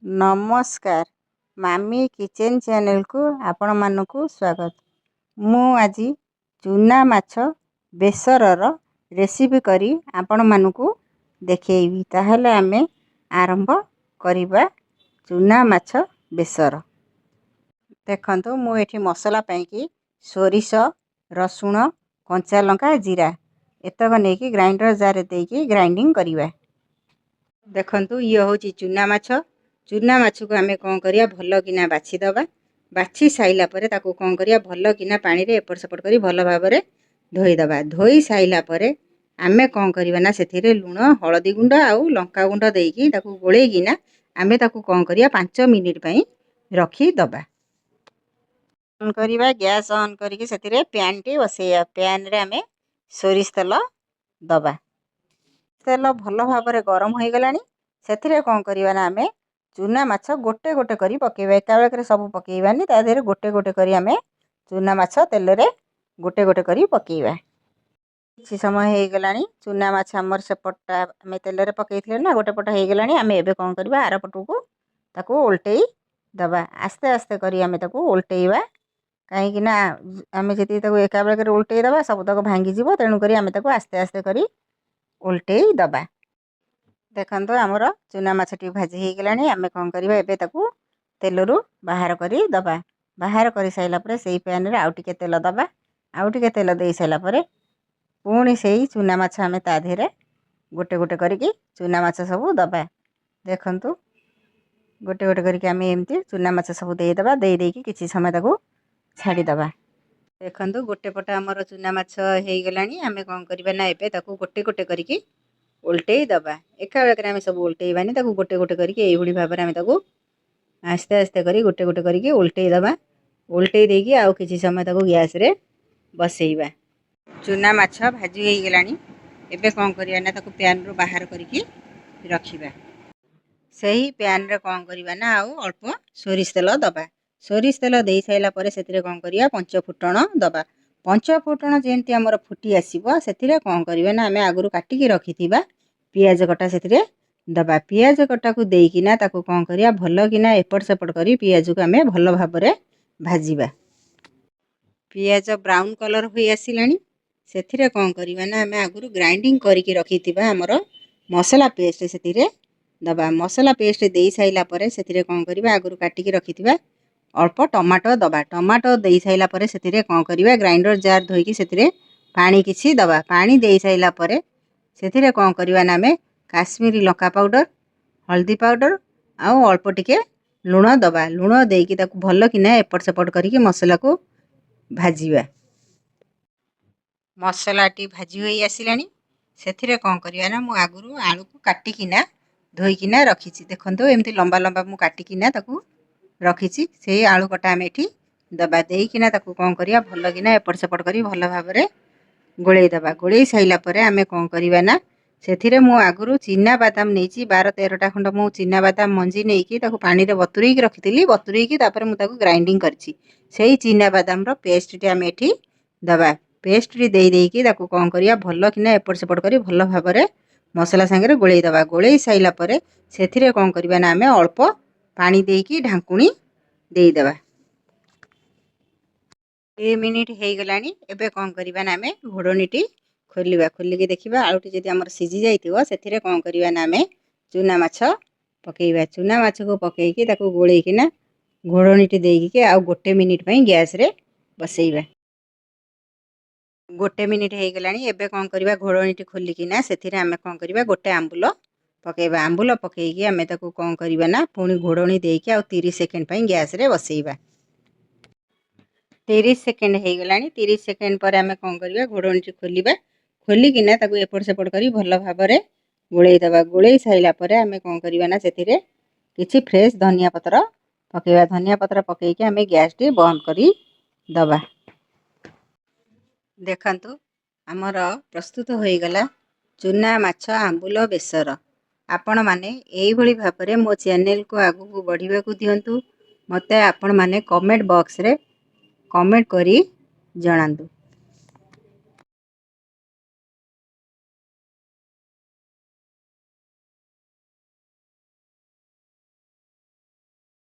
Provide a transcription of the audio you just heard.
ନମସ୍କାର, ମାମି କିଚେନ୍ ଚ୍ୟାନେଲକୁ ଆପଣମାନଙ୍କୁ ସ୍ୱାଗତ। ମୁଁ ଆଜି ଚୁନା ମାଛ ବେସରର ରେସିପି କରି ଆପଣମାନଙ୍କୁ ଦେଖେଇବି। ତାହେଲେ ଆମେ ଆରମ୍ଭ କରିବା ଚୁନା ମାଛ ବେସର। ଦେଖନ୍ତୁ, ମୁଁ ଏଠି ମସଲା ପାଇଁକି ସୋରିଷ, ରସୁଣ, କଞ୍ଚା ଲଙ୍କା, ଜିରା ଏତକ ନେଇକି ଗ୍ରାଇଣ୍ଡର ଜାର୍ରେ ଦେଇକି ଗ୍ରାଇଣ୍ଡିଙ୍ଗ କରିବା। ଦେଖନ୍ତୁ, ଇଏ ହେଉଛି ଚୁନା ମାଛ। ଚୁନା ମାଛକୁ ଆମେ କ'ଣ କରିବା? ଭଲ କିନା ବାଛିଦେବା। ବାଛି ସାରିଲା ପରେ ତାକୁ କ'ଣ କରିବା? ଭଲ କିନା ପାଣିରେ ଏପଟ ସେପଟ କରି ଭଲ ଭାବରେ ଧୋଇଦେବା। ଧୋଇ ସାରିଲା ପରେ ଆମେ କ'ଣ କରିବା ନା ସେଥିରେ ଲୁଣ, ହଳଦୀ ଗୁଣ୍ଡ ଆଉ ଲଙ୍କା ଗୁଣ୍ଡ ଦେଇକି ତାକୁ ଗୋଳେଇକିନା ଆମେ ତାକୁ କ'ଣ କରିବା, 5 ମିନିଟ୍ ପାଇଁ ରଖିଦେବା। ଅନ୍ କରିବା, ଗ୍ୟାସ୍ ଅନ୍ କରିକି ସେଥିରେ ପ୍ୟାନ୍ଟି ବସେଇବା। ପ୍ୟାନ୍ରେ ଆମେ ସୋରିଷ ତେଲ ଦେବା। ତେଲ ଭଲ ଭାବରେ ଗରମ ହୋଇଗଲାଣି। ସେଥିରେ କ'ଣ କରିବା ନା ଆମେ ଚୁନା ମାଛ ଗୋଟେ ଗୋଟେ କରି ପକାଇବା। ଏକାବେଳକରେ ସବୁ ପକାଇବାନି। ତା ଦେହରେ ଗୋଟେ ଗୋଟେ କରି ଆମେ ଚୁନା ମାଛ ତେଲରେ ଗୋଟେ ଗୋଟେ କରି ପକାଇବା। କିଛି ସମୟ ହେଇଗଲାଣି। ଚୁନା ମାଛ ଆମର ସେପଟଟା ଆମେ ତେଲରେ ପକାଇଥିଲେ ନା, ଗୋଟେ ପଟ ହେଇଗଲାଣି। ଆମେ ଏବେ କ'ଣ କରିବା? ଆର ପଟକୁ ତାକୁ ଓଲଟେଇ ଦେବା। ଆସ୍ତେ ଆସ୍ତେ କରି ଆମେ ତାକୁ ଓଲଟେଇବା, କାହିଁକି ନା ଆମେ ଯଦି ତାକୁ ଏକାବେଳକରେ ଓଲଟେଇ ଦେବା, ସବୁତକ ଭାଙ୍ଗିଯିବ। ତେଣୁକରି ଆମେ ତାକୁ ଆସ୍ତେ ଆସ୍ତେ କରି ଓଲଟେଇ ଦେବା। ଦେଖନ୍ତୁ, ଆମର ଚୁନା ମାଛଟି ଭାଜି ହେଇଗଲାଣି। ଆମେ କ'ଣ କରିବା? ଏବେ ତାକୁ ତେଲରୁ ବାହାର କରି ଦେବା। ବାହାର କରିସାରିଲା ପରେ ସେଇ ପ୍ୟାନ୍ରେ ଆଉ ଟିକେ ତେଲ ଦେବା। ଆଉ ଟିକେ ତେଲ ଦେଇ ସାରିଲା ପରେ ପୁଣି ସେଇ ଚୁନା ମାଛ ଆମେ ତା ଦେହରେ ଗୋଟେ ଗୋଟେ କରିକି ଚୁନା ମାଛ ସବୁ ଦେବା। ଦେଖନ୍ତୁ, ଗୋଟେ ଗୋଟେ କରିକି ଆମେ ଏମିତି ଚୁନା ମାଛ ସବୁ ଦେଇଦେବା। ଦେଇ ଦେଇକି କିଛି ସମୟ ତାକୁ ଛାଡ଼ିଦେବା। ଦେଖନ୍ତୁ, ଗୋଟେ ପଟ ଆମର ଚୁନା ମାଛ ହେଇଗଲାଣି। ଆମେ କ'ଣ କରିବା ନା ଏବେ ତାକୁ ଗୋଟେ ଗୋଟେ କରିକି ଓଲଟେଇ ଦେବା। ଏକାବେଳକରେ ଆମେ ସବୁ ଓଲଟେଇବାନି। ତାକୁ ଗୋଟେ ଗୋଟେ କରିକି ଏଇଭଳି ଭାବରେ ଆମେ ତାକୁ ଆସ୍ତେ ଆସ୍ତେ କରି ଗୋଟେ ଗୋଟେ କରିକି ଓଲଟେଇ ଦେବା। ଓଲଟେଇ ଦେଇକି ଆଉ କିଛି ସମୟ ତାକୁ ଗ୍ୟାସ୍ରେ ବସେଇବା। ଚୁନା ମାଛ ଭାଜି ହେଇଗଲାଣି। ଏବେ କ'ଣ କରିବା ନା ତାକୁ ପ୍ୟାନ୍ରୁ ବାହାର କରିକି ରଖିବା। ସେହି ପ୍ୟାନ୍ରେ କ'ଣ କରିବା ନା ଆଉ ଅଳ୍ପ ସୋରିଷ ତେଲ ଦେବା। ସୋରିଷ ତେଲ ଦେଇ ସାରିଲା ପରେ ସେଥିରେ କ'ଣ କରିବା? ପଞ୍ଚ ଫୁଟଣ ଦେବା। ପଞ୍ଚ ଫୁଟଣ ଯେମିତି ଆମର ଫୁଟି ଆସିବ, ସେଥିରେ କ'ଣ କରିବା ନା ଆମେ ଆଗରୁ କାଟିକି ରଖିଥିବା ପିଆଜ କଟା ସେଥିରେ ଦେବା। ପିଆଜ କଟାକୁ ଦେଇକିନା ତାକୁ କ'ଣ କରିବା? ଭଲ କିନା ଏପଟ ସେପଟ କରି ପିଆଜକୁ ଆମେ ଭଲ ଭାବରେ ଭାଜିବା। ପିଆଜ ବ୍ରାଉନ୍ କଲର୍ ହୋଇ ଆସିଲାଣି। ସେଥିରେ କ'ଣ କରିବା ନା ଆମେ ଆଗରୁ ଗ୍ରାଇଣ୍ଡିଙ୍ଗ କରିକି ରଖିଥିବା ଆମର ମସଲା ପେଷ୍ଟ ସେଥିରେ ଦେବା। ମସଲା ପେଷ୍ଟ ଦେଇ ସାରିଲା ପରେ ସେଥିରେ କ'ଣ କରିବା? ଆଗରୁ କାଟିକି ରଖିଥିବା ଅଳ୍ପ ଟମାଟୋ ଦେବା। ଟମାଟୋ ଦେଇ ସାରିଲା ପରେ ସେଥିରେ କ'ଣ କରିବା? ଗ୍ରାଇଣ୍ଡର ଜାର୍ ଧୋଇକି ସେଥିରେ ପାଣି କିଛି ଦେବା। ପାଣି ଦେଇ ସାରିଲା ପରେ ସେଥିରେ କ'ଣ କରିବା ନା ଆମେ କାଶ୍ମୀରୀ ଲଙ୍କା ପାଉଡ଼ର, ହଳଦୀ ପାଉଡ଼ର ଆଉ ଅଳ୍ପ ଟିକେ ଲୁଣ ଦେବା। ଲୁଣ ଦେଇକି ତାକୁ ଭଲ କିନା ଏପଟ ସେପଟ କରିକି ମସଲାକୁ ଭାଜିବା। ମସଲାଟି ଭାଜି ହୋଇ ଆସିଲାଣି। ସେଥିରେ କ'ଣ କରିବା ନା ମୁଁ ଆଗରୁ ଆଳୁକୁ କାଟିକିନା ଧୋଇକିନା ରଖିଛି। ଦେଖନ୍ତୁ, ଏମିତି ଲମ୍ବା ଲମ୍ବା ମୁଁ କାଟିକିନା ତାକୁ ରଖିଛି। ସେଇ ଆଳୁ କଟା ଆମେ ଏଠି ଦେବା। ଦେଇକିନା ତାକୁ କ'ଣ କରିବା? ଭଲ କିନା ଏପଟ ସେପଟ କରି ଭଲ ଭାବରେ ଗୋଳେଇ ଦେବା। ଗୋଳେଇ ସାରିଲା ପରେ ଆମେ କ'ଣ କରିବା ନା ସେଥିରେ ମୁଁ ଆଗରୁ ଚିନା ବାଦାମ ନେଇଛି 12-13ଟା ଖଣ୍ଡ। ମୁଁ ଚିନା ବାଦାମ ମଞ୍ଜି ନେଇକି ତାକୁ ପାଣିରେ ବତୁରେଇକି ରଖିଥିଲି। ବତୁରେଇକି ତାପରେ ମୁଁ ତାକୁ ଗ୍ରାଇଣ୍ଡିଙ୍ଗ କରିଛି। ସେଇ ଚିନା ବାଦାମର ପେଷ୍ଟଟି ଆମେ ଏଠି ଦେବା। ପେଷ୍ଟଟି ଦେଇ ଦେଇକି ତାକୁ କ'ଣ କରିବା? ଭଲ କିନା ଏପଟ ସେପଟ କରି ଭଲ ଭାବରେ ମସଲା ସାଙ୍ଗରେ ଗୋଳେଇ ଦେବା। ଗୋଳେଇ ସାରିଲା ପରେ ସେଥିରେ କ'ଣ କରିବା ନା ଆମେ ଅଳ୍ପ ପାଣି ଦେଇକି ଢାଙ୍କୁଣୀ ଦେଇଦେବା। 2 ମିନିଟ୍ ହେଇଗଲାଣି। ଏବେ କ'ଣ କରିବା ନା ଆମେ ଘୋଡ଼ଣୀଟି ଖୋଲିବା। ଖୋଲିକି ଦେଖିବା, ଆଳୁଟି ଯଦି ଆମର ସିଝି ଯାଇଥିବ, ସେଥିରେ କ'ଣ କରିବା ନା ଆମେ ଚୁନା ମାଛ ପକାଇବା। ଚୁନା ମାଛକୁ ପକାଇକି ତାକୁ ଗୋଳେଇକିନା ଘୋଡ଼ଣୀଟି ଦେଇକି ଆଉ ଗୋଟେ ମିନିଟ୍ ପାଇଁ ଗ୍ୟାସ୍ରେ ବସେଇବା। ଗୋଟେ ମିନିଟ୍ ହେଇଗଲାଣି। ଏବେ କ'ଣ କରିବା? ଘୋଡ଼ଣୀଟି ଖୋଲିକିନା ସେଥିରେ ଆମେ କ'ଣ କରିବା? ଗୋଟେ ଆମ୍ବୁଲ ପକାଇବା। ଆମ୍ବୁଲ ପକାଇକି ଆମେ ତାକୁ କ'ଣ କରିବା ନା ପୁଣି ଘୋଡ଼ଣୀ ଦେଇକି ଆଉ 30 ସେକେଣ୍ଡ ପାଇଁ ଗ୍ୟାସ୍ରେ ବସେଇବା। 30 ସେକେଣ୍ଡ ହେଇଗଲାଣି। 30 ସେକେଣ୍ଡ ପରେ ଆମେ କ'ଣ କରିବା? ଘୋଡ଼ଣୀଟି ଖୋଲିବା। ଖୋଲିକିନା ତାକୁ ଏପଟ ସେପଟ କରି ଭଲ ଭାବରେ ଗୋଳେଇ ଦେବା। ଗୋଳେଇ ସାରିଲା ପରେ ଆମେ କ'ଣ କରିବା ନା ସେଥିରେ କିଛି ଫ୍ରେଶ୍ ଧନିଆ ପତ୍ର ପକାଇବା। ଧନିଆ ପତ୍ର ପକାଇକି ଆମେ ଗ୍ୟାସ୍ଟି ବନ୍ଦ କରି ଦେବା। ଦେଖନ୍ତୁ, ଆମର ପ୍ରସ୍ତୁତ ହୋଇଗଲା ଚୁନା ମାଛ ଆମ୍ବୁଲ ବେସର। ଆପଣମାନେ ଏଇଭଳି ଭାବରେ ମୋ ଚ୍ୟାନେଲକୁ ଆଗକୁ ବଢ଼ିବାକୁ ଦିଅନ୍ତୁ। ମୋତେ ଆପଣମାନେ କମେଣ୍ଟ ବକ୍ସରେ କମେଣ୍ଟ କରି ଜଣାନ୍ତୁ।